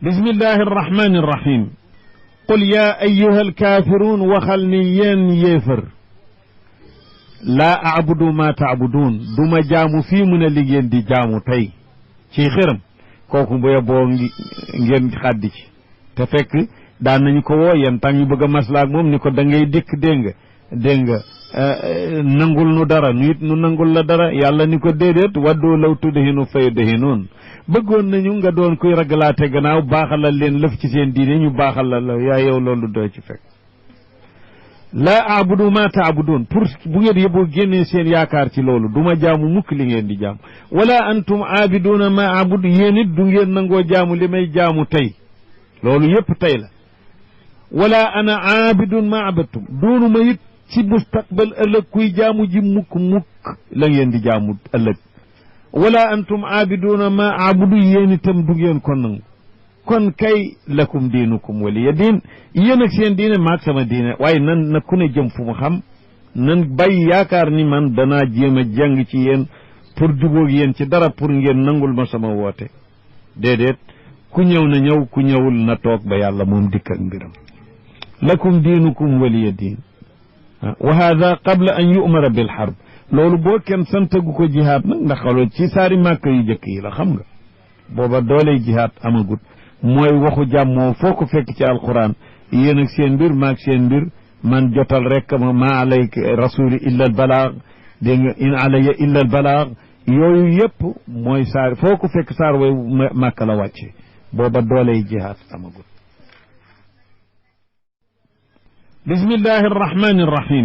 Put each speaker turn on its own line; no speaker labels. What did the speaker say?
bismillahi arrahmani irrahim qul ya ayuha alkaafiruun waxal ni yéen yéefar laa abudu ma taabuduun du ma jaamu fii mu ne li ngeen di jaamu tey ci xëram kooku boye boo ngeen xaddi ci te fekk daan nañu ko woo yéen tàng ñu bëgg a maslaak moom ni ko da ngay dikk dégg nga nangul nu dara nu it nu nangul la dara yàlla ni ko déedéet waddoo law tudhinu fayudhinuun bëggoon nañu nga doon kuy ragalaate gannaaw baaxalal leen lëf ci seen diine ñu baaxal la yaa yow loolu doo ci fekk laa abudu ma taabuduun pour bu ngeen yëboo génnee seen yaakaar ci loolu du ma jaamu mukk li ngeen di jaamu wala antum aabiduuna ma abudu yéen it du ngeen nangoo jaamu li may jaamu tey loolu yëpp tey la wala ana aabidun ma abadtum doonu ma it ci mustaqbal ëllëg kuy jaamu ji mukk la ngeen di jaamu ëllëg wala antum aabiduuna ma abudu yéen itam du ngeen ko nangu kon kay lakum diinukum waliya diin yéen ak seen diine maag sama diine waaye na ku ne jëm fu mu xam nan bàyyi yaakaar ni man danaa jéem a jàng ci yéen pour jubóog yéen ci dara pour ngeen nangul ma sama woote déedéet ku ñëw na ñëw ku ñëwul na toog ba yàlla moom dikk ak mbiram lakum diinukum waliya diin wa hada qabla an yu'mara bil harb loolu boo kenn santagu ko jihaad nag ndax loolu ci saari màkk yu jëkk yi la xam nga booba dooley jihaad amagut mooy waxu jàmmoo foo ko fekk ci alquran yéen ak seen mbir maag seen mbir man jotal rek ma alayka rasuli illa al balaag dégg nga in alaya illa al balaag yooyu yëpp mooy saar foo ko fekk saar way màkk la wàcce booba dooley jihaad amagut bismillahi arrahmani arrahim